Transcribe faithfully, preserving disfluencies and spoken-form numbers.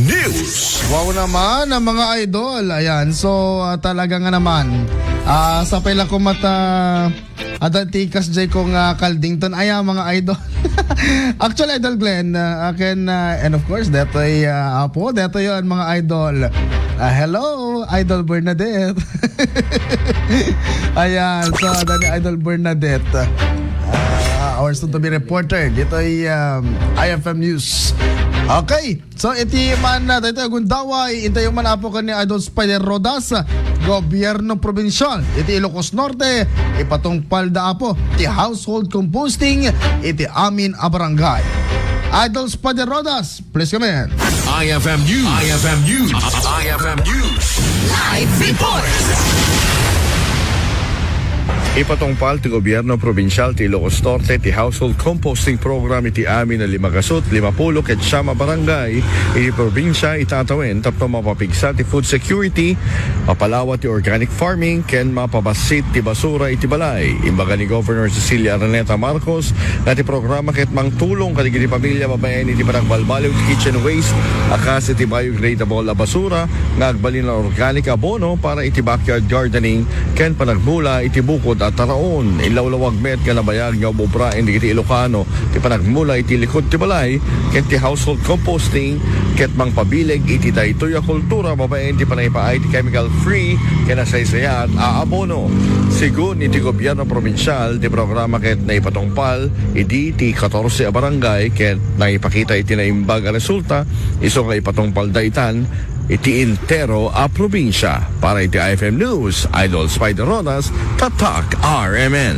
News. Wow naman, ah, mga idol. Ayan, so, ah, talaga nga naman. Ah, sapay la ko mata, adda ti kasdiay ko nga Caldington. Aya, mga idol. Actually, Idol Glenn, ah, akin, ah, and of course, detoy, ah, apo, detoy yon, mga idol. Ah, hello, Idol Bernadette. Ayan, so, adda ni Idol Bernadette. Ah, our soon-to-be reporter, detoy, um, I F M News. Okay, so iti man, ah, daytoy a gundaway, intayo man, apo, ken ni Idol Spider Rodas, gobyerno probinsyal iti Ilocos Norte, ipatungpalda, apo, ti household composting iti amin a barangay. Idol Spider Rodas, please come in. I F M News. I F M News. I F M News. Live report. Ipatungpal ti gobyerno probinsyal ti Ilocos Norte ti household composting program iti amin a lima kasut limapulo ket siam a barangay iti probinsia ita a tawen tapno mapapigsa ti food security, mapalawa ti organic farming, ken mapabassit ti basura iti balay. Imbaga ni Governor Cecilia Araneta Marcos nga ti programa ket mangtulong kadagiti pamilia babaen iti panagbalbaliw ti kitchen waste a kas iti biodegradable a basura nga agbalin a organic abono para iti backyard gardening ken panagmula iti bukod a taraon. Inlawlawag met nga nabayag nga umobraen dagiti Ilocano ti panagmula iti likud ti balay ken ti household composting ket mangpabileg iti daytoy a kultura babaen ti panangipaay ti chemical-free ken nasaysayaat a abono. Sigun iti gobyerno probinsial, ti programa ket naipatungpal idi ti katorse a barangay ket nangipakita iti naimbag a resulta isu nga ipatungpalda itan iti entero a probinsia. Para iti I F M News, Idol Spider Rodas, Tatak R M N.